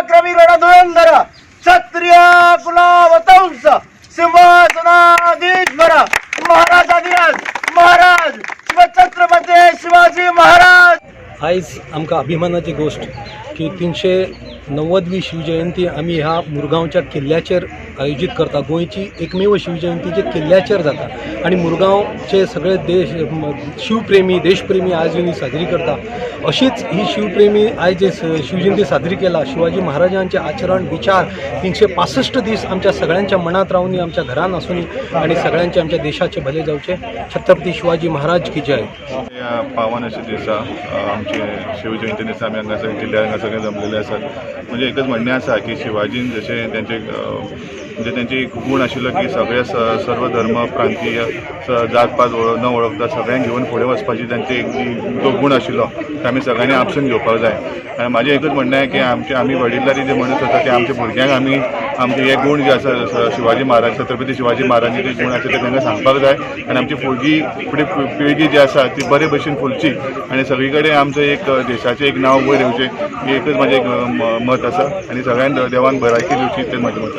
पराक्रमी रणधुरंधर क्षत्रिय कुलावतंस सिंहासनाधीश्वर महाराजाधिराज महाराज शिवछत्रपती शिवाजी महाराज. आयज आमकां अभिमानाची गोश्ट की 390वी शिवजयंती आमी ह्या मुरगांवच्या किल्ल्याचेर आयोजीत करता. गोंयची एकमेव शिवजयंती जी किल्ल्याचेर जाता आनी मुरगांवचे सगळे देश शिवप्रेमी, देशप्रेमी आज येवन ही साजरी करता. अशीच ही शिवप्रेमी आयज जे शिवजयंती साजरी केला, शिवाजी महाराजांचे आचरण, विचार 365 दीस आमच्या सगळ्यांच्या मनात रावूनी, आमच्या घरान आसूनी आनी सगळ्यांचे, आमच्या देशाचे भले जावचे. छत्रपती शिवाजी महाराज की जय. ह्या पावन अशा दिसा, आमचे शिवजयंती दिसा आमी हांगा सगळे किल्ल्यार हांगा सगळे जमलेले आसात. म्हणजे एकच म्हणणें आसा की शिवाजीन जशें तेंचे म्हणजे तेंचे एक गूण आशिल्लो की सगळे सर्व धर्म, प्रांतीय, जात पात न वळखता सगळ्यांक घेवन फुडें वचपाची तेंची एक जी तो गूण आशिल्लो, ते आमी सगळ्यांनी आपसून घेवपाक जाय. आनी म्हाजें एकच म्हणणें आहे की आमचे आमी वडीलधारी जे म्हणत आसा ते आमच्या भुरग्यांक आमी आमचे हे गूण जे आसा, शिवाजी महाराज, छत्रपती शिवाजी महाराजांचे जे गूण आसा ते तांकां सांगपाक जाय आनी आमची फुडली फुडें पिळगी जी आसा ती बरे भशेन फुलची आनी सगळी कडेन आमचें एक देशाचें एक नांव वयर येवचें, हें एकच म्हाजें एक मत आसा आनी सगळ्यांक देवान भलायकी दिवची तें म्हाजें मत.